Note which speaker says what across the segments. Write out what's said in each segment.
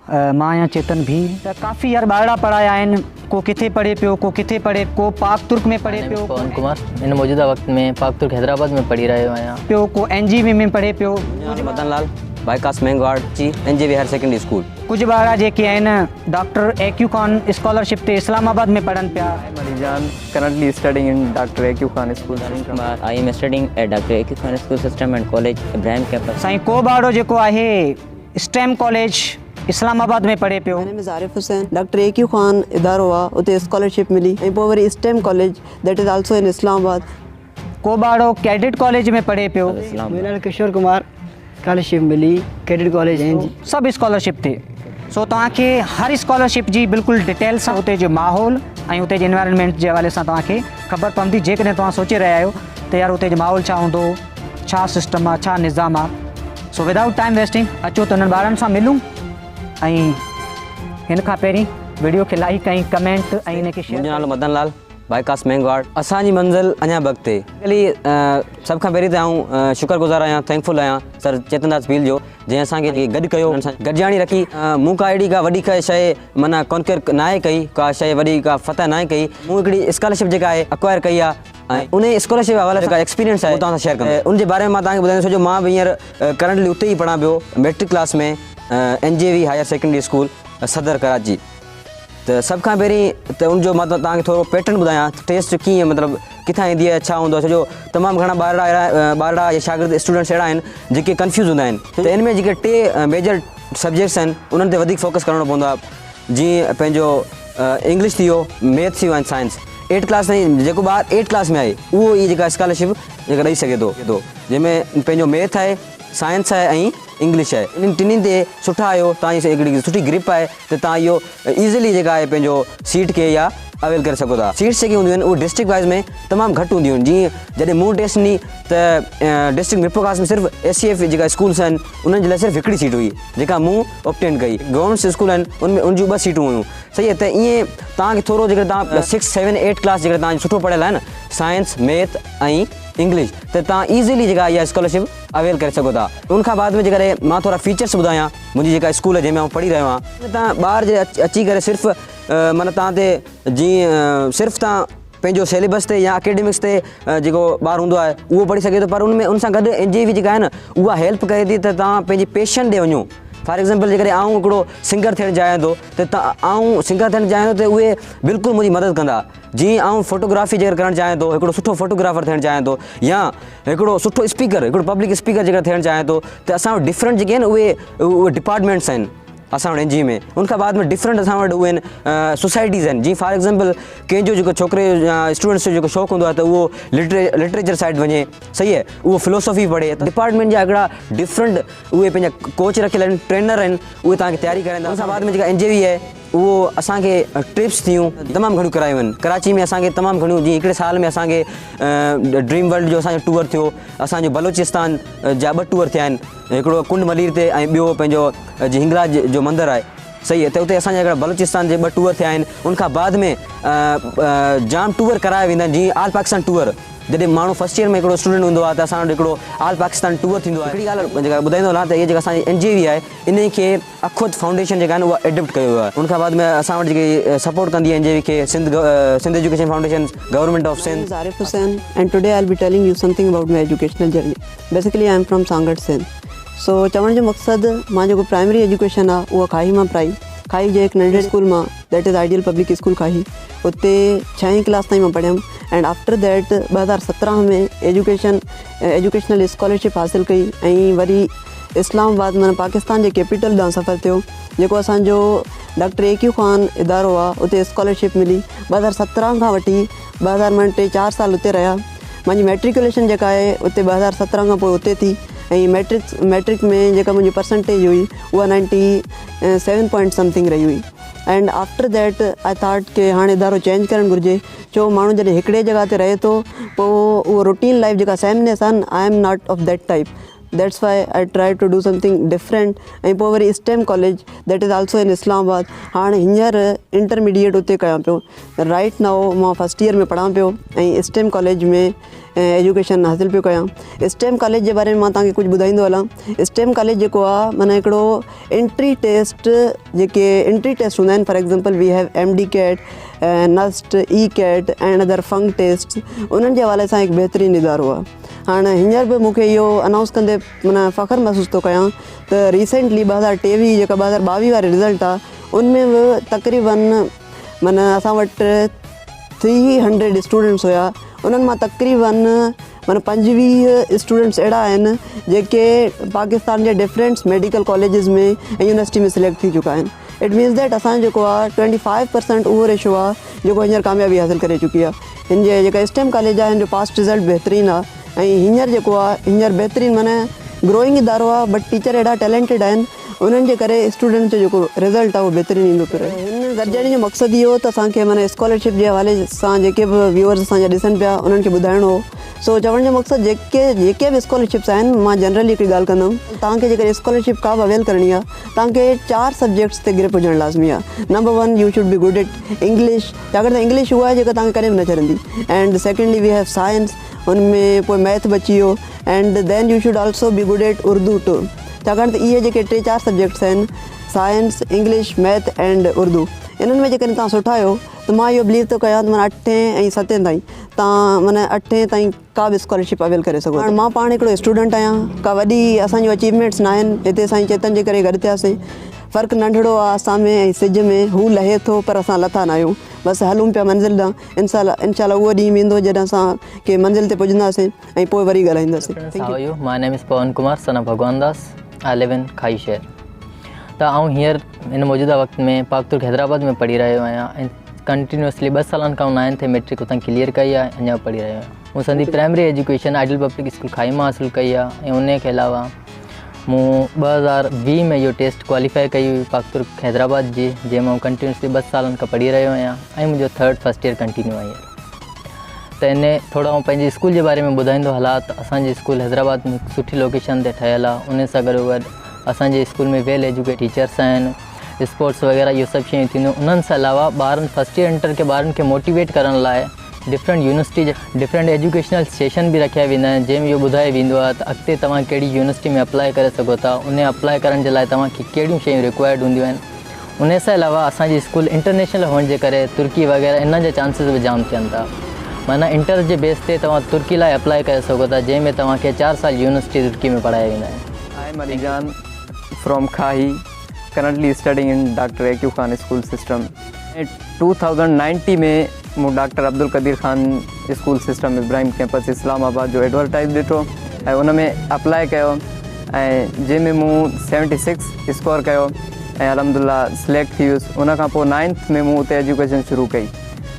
Speaker 1: مان آهيان چيتن ڀيل. ته ڪافي يار ٻارڙا پڙهايا آهن، ڪو ڪٿي پڙهي پيو، ڪو ڪٿي پڙهي، ڪو پاڪ ترڪ ۾ پڙهي پيو، ڪو.
Speaker 2: پون ڪمار هن موجوده وقت ۾ پاڪ ترڪ حيدرآباد ۾ پڙهي رهيو آهيان.
Speaker 1: پيو، ڪو اين جي وي ۾ پڙهي پيو.
Speaker 3: منهنجو نالو مدن لال بائيڪاس مينگهواڙ جي N J V higher secondary school.
Speaker 1: ڪجهه ٻارڙا جيڪي آهن doctor A Q Khan scholarship تي اسلام آباد ۾ پڙهن پيا.
Speaker 4: I am Ali Jan currently studying in doctor A Q Khan school.
Speaker 5: Tarun Kumar I am studying at doctor A Q Khan school system and college Ibrahim campus.
Speaker 1: سائين ڪو ٻارڙو جيڪو آهي اسٽيم ڪاليج اسلام آباد ۾ پڙهي پيو.
Speaker 6: My name is Arif Hussain doctor A Q Khan ادارو آ اتي اسڪالرشپ ملي ۽ پوء وري STEM college that is also in Islamabad.
Speaker 1: ڪو ٻارڙو ڪيڊٽ ڪاليج ۾ پڙهي پيو.
Speaker 7: منهنجو نالو ڪشور ڪمار اسڪالرشپ ملي ڪيڊٽ ڪاليج اين جي.
Speaker 1: سڀ اسڪالرشپ تي سو توهان کي هر اسڪالرشپ جي بلڪل ڊيٽيل سان اتي جو ماحول ۽ اتي جي انوائرنمينٽ جي حوالي سان توهان کي خبر پوندي جيڪڏهن توهان سوچي رهيا آهيو ته يار اتي جو ماحول ڇا هوندو ڇا سسٽم آ ڇا نظام آ سو ودائوٽ ٽائيم ويسٽنگ اچو ته انهن ٻارن سان ملون ۽ هن کان پهرين وڊيو کي لائيڪ ۽ ڪمينٽ ۽ ان کي شيئر
Speaker 3: منهنجو نالو مدن لال بائيڪاس مينگهواڙ اسان جي منزل اڃا به اڳتي علي سڀ کان پهرين ته آئون شڪر گذار آهيان ٿينڪفل آهيان سر چيتن داس ڀيل جو جنهن اسان کي گڏ ڪيو انهن سان گڏجاڻي رکي مون ڪا اهڙي ڪا وڏي ڪا شيء معنيٰ ڪانڪر ناهي ڪئي ڪا شيء وڏي ڪا فتح ناهي ڪئي مون هڪڙي اسڪالرشپ جيڪا آهي اڪوائر ڪئي آهي ۽ انهي اسڪالرشپ جي حوالي سان جيڪا ايڪسپيرينس آهي اهو توهان سان شيئر ڪندس. ان جي باري ۾ مان توهان کي ٻڌائيندس ڇو جو مان به هينئر ڪرنٽلي اتي ئي پڙهان پيو matric class ۾ N J V higher secondary school Saddar Karachi ته سڀ کان پهرين ته ان جو مان توهان کي ٿورو پيٽرن ٻڌايان ته ٽيسٽ ڪيئن مطلب ڪٿان ايندي آهي ڇا هوندو آهي ڇو جو تمام گهڻا ٻارڙا اهڙا ٻارڙا يا شاگرد اسٽوڊنٽس اهڙا آهن جيڪي ڪنفيوز هوندا آهن ته ان ۾ جيڪي ٽي ميجر سبجيڪٽس آهن انهن تي وڌيڪ فوڪس ڪرڻو پوندو آهي جيئن پنهنجو انگلش ٿي ويو ميٿس ٿي ويو ۽ سائنس ايٽ ڪلاس تائين جيڪو ٻار ايٽ ڪلاس ۾ آهي اهو ئي جيڪا اسڪالرشپ جيڪا ڏئي سگهي ٿو جنهن ۾ پنهنجو ميٿ آهي سائنس آهي ۽ انگلش آهي انهن ٽنهي تي سٺا آهيو توهان جي هڪڙي سٺي گرپ آهي ته توهان اهو ايزلي جيڪا آهي پنهنجو سيٽ کي يا اويل ڪري سگهو ٿا سيٽس جيڪي هونديون آهن اهي ڊسٽرڪٽ وائز ۾ تمام گهٽ هونديون آهن جيئن جڏهن مون ٽيسٽ ڏني ته ڊسٽرڪٽ ميرپورخاص ۾ صرف ايس سي ايف جيڪا اسڪولس آهن انهن جي لاء صرف هڪڙي سيٽ هئي جيڪا مون اوبٽين ڪئي گورنمينٽ اسڪول آهن ان ۾ ان جون ٻه سيٽون هيون صحيح ته ائين توهان کي ٿورو جيڪڏهن توهان سڪس سيون ايٽ ڪلاس جيڪڏهن توهان سٺو پڙهيل آهي نه سائنس ميٿ ۽ انگلش ته توهان ايزلي جيڪا اها اسڪالرشپ اويل ڪري سگهو ٿا ان کان بعد ۾ جيڪڏهن مان ٿورا فيچرس ٻڌايان منهنجي جيڪا اسڪول آهي جنهن ۾ آئون پڙهي رهيو آهيان توهان ٻار جڏهن اچي ڪري صرف معنيٰ توهان تي جيئن صرف توهان پنهنجو سيليبس تي يا اڪيڊمڪس تي جيڪو ٻار هوندو آهي اهو پڙهي سگهي ٿو پر ان ۾ ان سان گڏ اين جي وي جيڪا آهي نه اها هيلپ ڪري ٿي ته توهان پنهنجي پيشن ڏي وڃو فار ايگزامپل جيڪڏهن آئون هڪڙو سنگر ٿيڻ چاهيان ٿو ته آئون سنگر ٿيڻ چاهيان ٿو ته اهي بلڪل منهنجي مدد ڪندا جيئن آئون فوٽوگرافي جيڪر ڪرڻ چاهيان ٿو هڪڙو سٺو فوٽوگرافر ٿيڻ چاهيان ٿو يا هڪڙو سٺو اسپيڪر هڪڙو پبلڪ اسپيڪر جيڪر ٿيڻ چاهيان ٿو ته اسان وٽ ڊفرنٽ جيڪي آهن اهي اهي ڊپارٽمينٽس آهن اسان وٽ اين جي ۾ ان کان بعد ۾ ڊفرنٽ اسان وٽ اهي آهن سوسائٽيز آهن جيئن فار ايگزامپل ڪنهن جو جيڪو ڇوڪري جو يا اسٽوڊنٽس جو جيڪو شوق هوندو آهي ته اهو لٽريچر سائيڊ وڃي صحيح آهي اهو فلوسفي پڙهي ته ڊپارٽمينٽ جا هڪڙا ڊفرنٽ اهي پنهنجا ڪوچ رکيل آهن ٽرينر آهن اهي توهان کي تياري ڪرائيندا ان کان بعد ۾ جيڪا اين جي وي آهي اهو اسان کي ٽرپس ٿيون تمام گهڻيون ڪرايون آهن ڪراچي ۾ اسان کي تمام گهڻيون جيئن هڪڙي سال ۾ اسان کي ڊريم ورلڊ جو اسان جو ٽوئر ٿيو اسان جو بلوچستان جا ٻه ٽوئر ٿيا آهن هڪڙو ڪنڊ ملير تي ۽ ٻيو پنهنجو جي هنگلاج جو مندر آهي صحيح ته اتي اسان جا هڪڙا بلوچستان جي ٻه ٽوئر ٿيا آهن ان کان بعد ۾ جام ٽوئر ڪرايا ويندا آهن جيئن آل پاڪستان ٽوئر جڏهن ماڻهو فرسٽ ايئر ۾ هڪڙو اسٽوڊنٽ هوندو آهي ته اسان وٽ هڪڙو آل پاڪستان ٽوئر ٿيندو آهي هڪڙي ڳالهه جيڪا ٻڌائيندو هلان ته هي جيڪا اسان جي اين جي وي آهي انهي کي اخوت فائونڊيشن جيڪا آهن اها ايڊپٽ ڪيو ويو آهي ان کان بعد ۾ اسان وٽ جيڪي سپورٽ ڪندي اين جي وي کي Sindh Sindh education foundation government of
Speaker 6: My name
Speaker 3: Sindh
Speaker 6: is Arif Hussain and today I'll be telling you something about my educational journey. Basically I am from Sanghar Sindh. So چوڻ جو مقصد مان جيڪو primary education آ اها کاهي مان پرائي کاهي جي هڪ ننڍڙي اسڪول مان that is ideal public school Khahi اتي ڇهين ڪلاس تائين مان پڙهيم and after that 2017 ۾ education educational scholarship حاصل ڪئي ۽ وري اسلام آباد معنيٰ پاڪستان جي ڪيپيٽل ڏانهن سفر ٿيو جيڪو اسان جو ڊاڪٽر اي ڪيو خان ادارو آ اتي اسڪالرشپ ملي 2017 کان وٺي 2000 معنيٰ ٽي چار سال اتي رهيا منهنجي ميٽريڪوليشن جيڪا آهي اتي 2017 کان پوء اتي ٿي ۽ ميٽرڪ ميٽرڪ ۾ جيڪا منهنجي پرسنٽيج هئي اها نائنٽي سيون پوائنٽ سمٿنگ رهي هئي and after that I thought ڪي هاڻي ادارو چينج ڪرڻ گهرجي ڇو ماڻهو جڏهن هڪڙي جڳهه تي رهي ٿو پوء اهو روٽين لائف جيڪا سيمنيس آهي نه I am not of that type. That's why I try to do something different ۽ پوء وري STEM college that is also in Islamabad هاڻ هينئر انٽرميڊيئيٽ اتي ڪيان پيو رائيٽ نائو مان فرسٽ ايئر ۾ پڙهان پيو ۽ اسٽيم ڪاليج ۾ ايجوڪيشن حاصل پيو ڪيان. اسٽيم ڪاليج جي باري ۾ مان توهان کي ڪجهه ٻڌائيندو هلان. اسٽيم ڪاليج جيڪو آهي معنيٰ هڪڙو انٽري ٽيسٽ جيڪي انٽري ٽيسٽ هوندا آهن for example we have M D CAT, NUST, E CAT and other FAANG test انهن جي حوالي سان هڪ بهترين ادارو آهي. هاڻ هينئر به مون کي اهو انائونس ڪندي معنيٰ فخر محسوس ٿو ڪيان ته ريسينٽلي 2023 جيڪا 2022 واري رزلٽ آهي ان ۾ به تقريبن معنيٰ اسان وٽ 300 اسٽوڊنٽس هيا انهن مان تقريبن معنيٰ 25 اسٽوڊنٽس اهڙا آهن جيڪي پاڪستان جي ڊفرنٽس ميڊيڪل ڪاليجز ۾ ۽ يونيورسٽي ۾ سليڪٽ ٿي چڪا آهن. It means that اسان جو جيڪو آهي 25% اهو ريشو آهي جيڪو هينئر ڪاميابي حاصل ڪري چڪي آهي. هن جي جيڪا اسٽيم ڪاليج آهي هن جو پاسٽ رزلٽ بهترين آهي ۽ هينئر جيڪو آهي هينئر بهترين معنيٰ گروئنگ ادارو آهي بٽ ٽيچر اهڙا ٽيلنٽيڊ آهن انهن جي ڪري اسٽوڊنٽس جو جيڪو رزلٽ آهي اهو بهترين ايندو پيو رهي. هن گڏجاڻي جو مقصد اهو هو ته اسان کي معنيٰ اسڪالرشپ جي حوالي سان جيڪي به ويوئرز اسان جا ڏسن پيا انهن کي ٻڌائڻو هو. سو چوڻ جو مقصد جيڪي جيڪي به اسڪالرشپس آهن مان جنرلي هڪڙي ڳالهه ڪندم توهان کي جيڪڏهن اسڪالرشپ ڪا به اويل ڪرڻي آهي توهان کي چار سبجيڪٽس تي گرپ هجڻ لازمي آهي. Number one you should be good at English ڇاڪاڻ ته انگلش اها آهي جيڪا توهان کي ڪڏهن به نه ڇڏندي and secondly we have science ان ۾ پوء ميٿ به اچي ويو and then you should also be good at Urdu too ڇاڪاڻ ته اهي جيڪي ٽي چار سبجيڪٽس آهن science English math and Urdu انهن ۾ جيڪڏهن توهان سٺا آهيو ته مان اهو بليو ٿو ڪيان ته معنيٰ اٺين ۽ ستين تائين توهان معنيٰ اٺين تائين ڪا به اسڪالرشپ اويل ڪري سگهو ٿا. مان پاڻ هڪڙو اسٽوڊنٽ آهيان ڪا وڏي اسان جون اچيومينٽس ناهن هتي سائين چيتن جي ڪري گڏ ٿياسين فرق ننڍڙو آهي اسان ۾ ۽ سج ۾ هو لهي ٿو پر اسان لٿا ناهيون بس هلون پيا منزل ڏانهن انشاء الله انشاء الله اهو ڏينهن به ايندو جڏهن اسان ڪنهن منزل تي پڄنداسين ۽ پوء وري ڳالهائينداسين.
Speaker 2: Friends how are you my name is Pawan Kumar son of Bhagwan Das I live in Khahi شهر ته آئون هينئر هن موجوده وقت ۾ پاڪ ترڪ حيدرآباد ۾ پڙهي رهيو آهيان ۽ ڪنٽينيوسلي 2 سالن کان نائنٿ ۽ ميٽرڪ اتان ڪليئر ڪئي آهي اڃا به پڙهي رهيو آهيان. مون Sindhi primary education idol public school کائي مان حاصل ڪئي آهي ۽ انهي کان علاوه مون 2020 ۾ اهو ٽيسٽ ڪواليفائي ڪئي هئي پاڪ ترڪ حيدرآباد جي جنهن مان ڪنٽينيوسلي 2 سالن کان پڙهي رهيو آهيان ۽ منهنجو ٿرڊ فرسٽ ايئر ڪنٽينيو آهي هينئر. ته انهي ٿورو آئون پنهنجي اسڪول جي باري ۾ ٻڌائيندو هلان ته اسان جي اسڪول حيدرآباد ۾ هڪ سٺي لوڪيشن تي ٺهيل آهي انهي سان گڏو گڏ اسان جي اسڪول ۾ ويل ايجوڪيٽ ٽيچرس آهن اسپورٽس وغيره اهو سڀ شيون ٿينديون انهن سان علاوه ٻارن فرسٽ ايئر انٽر کي ٻارن کي موٽيويٽ ڪرڻ لاء ڊفرنٽ يونيورسٽي جا ڊفرنٽ ايجوڪيشنل سيشن به رکيا ويندا آهن جنهن ۾ اهو ٻڌايو ويندو آهي ته اڳتي توهان ڪهڙي يونيورسٽي ۾ اپلاء ڪري سگهو ٿا انهي اپلاء ڪرڻ جي لاء توهان کي ڪهڙيون شيون رڪوائرڊ هونديون آهن انهي سان علاوه اسان جي اسڪول انٽرنيشنل هئڻ جي ڪري ترڪي وغيره انهن جا چانسز به جام ٿين ٿا معنيٰ انٽر جي بيس تي توهان ترڪي لاء اپلاء ڪري سگهو ٿا جنهن ۾ توهان کي 4 سال يونيورسٽي ترڪي ۾ پڙهايا ويندا آهن.
Speaker 4: I am Ali Jan from Khahi currently studying in doctor A Q Khan school system 2019 ۾ مون doctor Abdul Qadeer Khan school system Ibrahim campus Islamabad جو ايڊورٽائز ڏٺو ۽ ان ۾ اپلاء ڪيو ۽ جنهن ۾ مون 76 اسڪور ڪيو ۽ الحمدلله سليڪٽ ٿي ويس ان کان پوء نائنٿ ۾ مون اتي ايجوڪيشن شروع ڪئي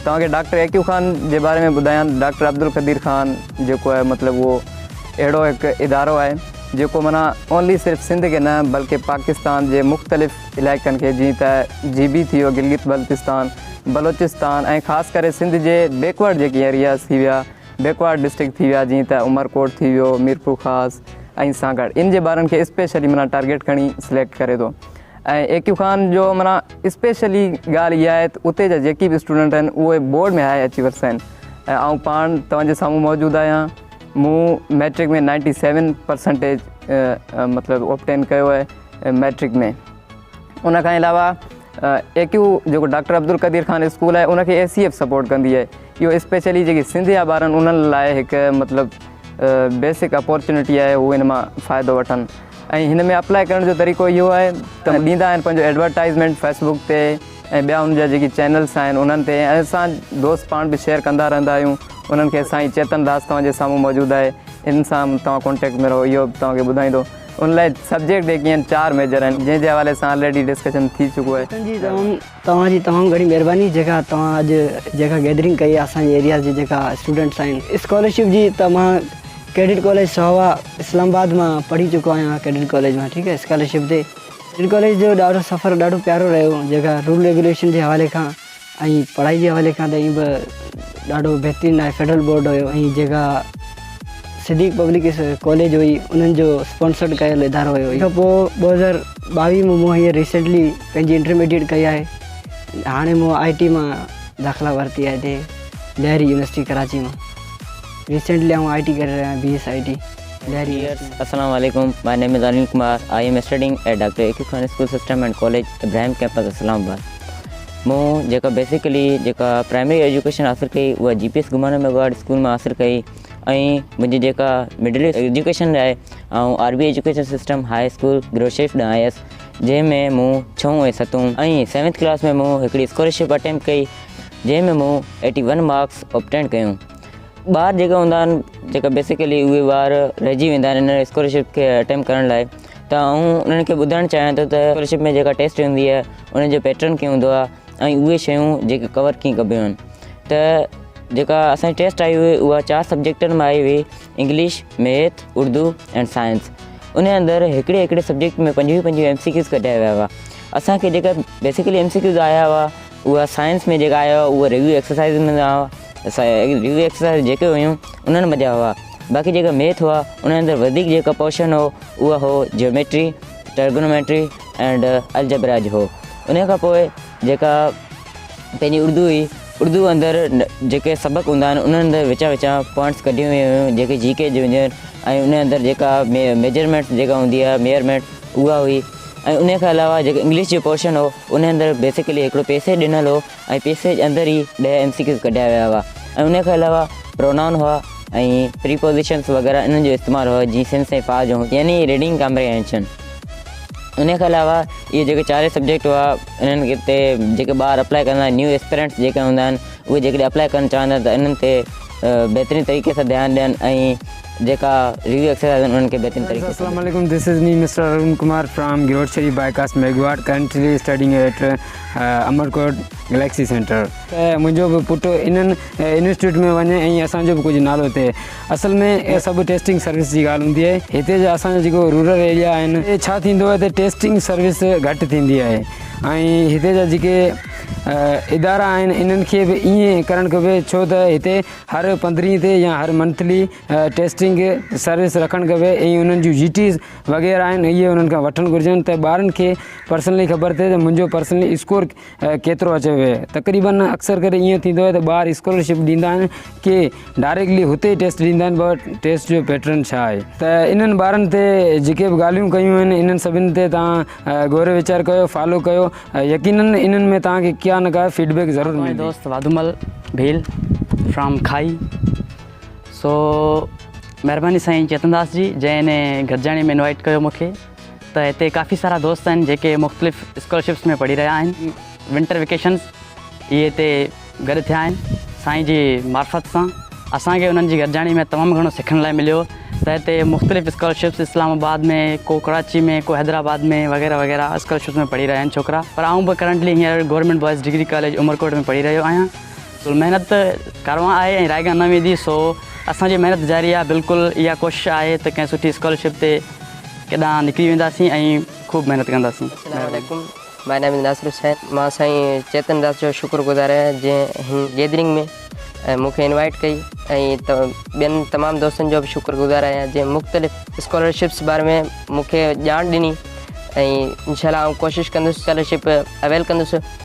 Speaker 4: توهان کي ڊاڪٽر اي ڪيو خان جي باري ۾ ٻڌايان ڊاڪٽر عبدالقدير خان جيڪو آهي مطلب اهو اهڙو هڪ ادارو آهي جيڪو معنيٰ اونلي صرف سنڌ کي نه بلڪه پاڪستان جي مختلف علائقن کي جيئن ته جي بي ٿي ويو گلگت بلتستان بلوچستان ۽ خاص ڪري سنڌ جي بيڪورڊ جيڪي ايرياز ٿي ويا بيڪورڊ ڊسٽرڪٽ ٿي ويا جيئن ته عمرڪوٽ ٿي ويو ميرپورخاص ۽ سانگهڙ ان جي ٻارن کي اسپيشلي معنيٰ ٽارگيٽ کڻي سليڪٽ ڪري ٿو ۽ اي ڪيو خان جو معنيٰ اسپيشلي ڳالهه اها آهي ته اتي جا جيڪي به اسٽوڊنٽ آهن اهي بورڊ ۾ هاء اچيورس آهن ۽ آئون پاڻ توهان جي سامهون موجود آهيان مون ميٽرڪ ۾ 97 پرسنٽيج مطلب اوبٽين ڪيو آهي ميٽرڪ ۾ ان کان علاوه اي ڪيو جيڪو ڊاڪٽر عبدالقدير خان اسڪول آهي ان کي اي سي ايف سپورٽ ڪندي آهي اهو اسپيشلي جيڪي سنڌ جا ٻار آهن انهن لاء هڪ مطلب بيسڪ اپورچونٽي آهي هو ان مان فائدو وٺن ۽ هن ۾ اپلاء ڪرڻ جو طريقو اهو آهي ته ڏيندا آهن پنهنجو ايڊورٽائزمينٽ فيسبوڪ تي ۽ ٻيا ان جا جيڪي چينلس آهن انهن تي ۽ اسان دوست پاڻ به شيئر ڪندا رهندا آهيون انهن کي سائين چيتن داس توهان جي سامهون موجود آهي ان سان توهان ڪانٽيڪٽ ۾ رهو اهو به توهان کي ٻڌائيندو ان لاء سبجيڪٽ جيڪي آهن چار ميجر آهن جنهن جي حوالي سان آلريڊي ڊسڪشن ٿي چڪو آهي.
Speaker 7: چيتن جي تمام توهان جي تمام گهڻي مهرباني جيڪا توهان اڄ جيڪا گيدرنگ ڪئي آهي اسان جي ايريا جي جيڪا اسٽوڊنٽس آهن اسڪالرشپ جي ته مان ڪيڊٽ ڪاليج سهوا اسلام آباد مان پڙهي چڪو آهيان ڪيڊٽ ڪاليج مان ٺيڪ آهي اسڪالرشپ تي ڪيڊٽ ڪاليج جو ڏاڍو سفر ڏاڍو پيارو رهيو جيڪا رول ريگوليشن جي حوالي کان ۽ پڙهائي جي حوالي کان ته ائين به ڏاڍو بهترين آهي فيڊرل بورڊ هيو ۽ جيڪا صديق پبلڪ ڪاليج هئي انهن جو اسپانسرڊ ڪيل ادارو هيو ان کان پوء 2022 ۾ مون هينئر ريسينٽلي پنهنجي انٽرميڊيٽ ڪئي آهي هاڻي مون آء ٽي مان داخلا ورتي آهي هتي لهري يونيورسٽي ڪراچي مان ريسينٽلي آئون آء ٽي ڪري رهيو آهيان B S I T Lyari university.
Speaker 5: السلام عليڪم my name is Anil Kumar I am studying at doctor A Q Khan school system and college Ibrahim campus Islamabad مون جيڪا بيسيڪلي جيڪا پرائمري ايجوڪيشن حاصل ڪئي اها جي پي ايس گمانو ميگواڙ اسڪول مان حاصل ڪئي ۽ منهنجي جيڪا مڊل ايجوڪيشن آهي آئون R B education system high school Girot Sharif ڏانهن آيس جنهن ۾ مون ڇهون ۽ ستون ۽ سيونٿ ڪلاس ۾ مون هڪڙي اسڪالرشپ اٽيمپٽ ڪئي جنهن ۾ مون ايٽي ون مارڪس آبٽينڊ ڪيون ٻار جيڪا هوندا آهن جيڪا بيسيڪلي اهي ٻار رهجي ويندا آهن ان اسڪالرشپ کي اٽيمپٽ ڪرڻ لاء ته آئون انهن کي ٻڌائڻ چاهيان ٿو ته اسڪالرشپ ۾ جيڪا ٽيسٽ هوندي آهي ان جو پيٽرن ڪيئن هوندو آهي ۽ اهي شيون جيڪي ڪور ڪيئن ڪبيون آهن ته جيڪا اسانجي ٽيسٽ آئي هئي اها چار سبجيڪٽن مان آئي هئي English math Urdu and science ان اندر هڪڙي هڪڙي سبجيڪٽ ۾ پنجويهه پنجويهه ايم سي ڪيوز ڪڍيا ويا هئا اسانکي جيڪا بيسيڪلي ايم سي ڪيوز آيا هئا اها سائنس ۾ جيڪا آيا هئا اها ريويو ايڪسرسائز ۾ آيا هئا ريويو ايڪسرسائز جيڪي هيون انهن منجهان هئا باقي جيڪا ميٿ هئا ان اندر وڌيڪ جيڪا پورشن هو اها هو جيوميٽري ٽرگنوميٽري اينڊ الجبرا جو هو ان کان پوء جيڪا پنهنجي اردو هئي اردو اندر جيڪي سبق هوندا آهن انهن اندر وچان وچان پوائنٽس ڪڍيون ويون هيون جيڪي جي ڪي جون هونديون آهن ۽ ان اندر جيڪا ميجرمينٽس جيڪا هوندي آهي ميئرمينٽ اها هئي ۽ ان کان علاوه جيڪو انگلش جو پورشن هو ان اندر بيسڪلي هڪڙو پيسيج ڏنل هو ۽ پيسيج اندر ئي 10 ايم سي ڪيوز ڪڍيا ويا هئا ۽ ان کان علاوه پرونائون هئا ۽ پريپوزيشنس وغيره انهن جو استعمال هو جيئن سنس ۽ فار جو يعني ريڊنگ ڪامپريهينشن ان کان علاوه اهي جيڪي چارئي سبجيڪٽ هئا انهن تي جيڪي ٻار اپلائي ڪندا آهن نيو اسپرنٽس جيڪي هوندا آهن اهي جيڪڏهن اپلائي ڪرڻ چاهندا ته انهن تي بهترين طريقي سان ڌيان ڏين ۽ جيڪا ريويو ايڪسرسائز آهن انهن کي بهترين طريقي سان
Speaker 8: السلام عليڪم this is me mister Arun Kumar from Girot Sharif bypass Meghwar currently studying at Umerkot galaxy centre ته منهنجو به پٽ انهن انسٽيٽيوٽ ۾ وڃي ۽ اسان جو به ڪجهه نالو ٿئي اصل ۾ اهي سڀ ٽيسٽنگ سروس جي ڳالهه هوندي آهي هتي جا اسان جا جيڪو رورل ايريا آهن اتي ڇا ٿيندو آهي ته ٽيسٽنگ سروس گهٽ ٿيندي آهي ۽ هتي جا جيڪي ادارا آهن انهن کي به ائين ڪرڻ کپي ڇو ته هتي هر پندرهين تي يا هر منٿلي ٽيسٽنگ سروس رکڻ کپي ۽ انهن جون جي ٽيز وغيره آهن اهي انهن کان وٺڻ گهرجن ته ٻارن کي پرسنلي خبر ٿئي ته منهنجو پرسنلي اسڪور ڪيترو اچي ويو تقريبن اڪثر ڪري ائين ٿيندو آهي ته ٻار اسڪالرشپ ڏيندا آهن ڪي ڊائريڪٽلي هتي ئي ٽيسٽ ڏيندا آهن پر ٽيسٽ جو پيٽرن ڇا آهي ته انهن ٻارن تي جيڪي به ڳالهيون ڪيون آهن انهن سڀني تي توهان غور ويچار ڪيو فالو ڪيو يقينن انهن ۾ توهان کي ڪا نه ڪا فيڊ بيڪ ضرور ملندي.
Speaker 9: دوست واڌومل ڀيل فرام کائي سو مهرباني سائين چيتن داس جي جنهن ان گڏجاڻي ۾ انوائٽ ڪيو مونکي ته هتي ڪافي سارا دوست آهن جيڪي مختلف اسڪالرشپس ۾ پڙهي رهيا آهن ونٽر ويڪيشنس اهي هتي گڏ ٿيا آهن سائين جي معرفت سان اسان کي انهن جي گڏجاڻي ۾ تمام گهڻو سکڻ لاء مليو ته هتي مختلف اسڪالرشپس اسلام آباد ۾ ڪو ڪراچي ۾ ڪو حيدرآباد ۾ وغيره وغيره اسڪالرشپس ۾ پڙهي رهيا آهن ڇوڪرا پر آئون به ڪرنٽلي هينئر government boys degree college Umerkot ۾ پڙهي رهيو آهيان محنت ڪاروان آهي ۽ رائگان نه ويندي سو اسان جي محنت جاري آهي بلڪل اها ڪوشش آهي ته ڪنهن سٺي اسڪالرشپ تي ڪيڏانهن نڪري وينداسين ۽ خوب محنت ڪنداسين.
Speaker 10: السلام عليڪم my name is Nasir Hussain مان سائين چيتن داس جو شڪر گذار آهيان جنهن هن گيدرنگ ۾ مون کي انوائيٽ ڪئي ۽ ٻين تمام دوستن جو به شڪر گذار آهيان جنهن مختلف اسڪالرشپس باري ۾ مون کي ڄاڻ ڏني ۽ انشاء الله آئون ڪوشش ڪندس اسڪالرشپ اويل ڪندس.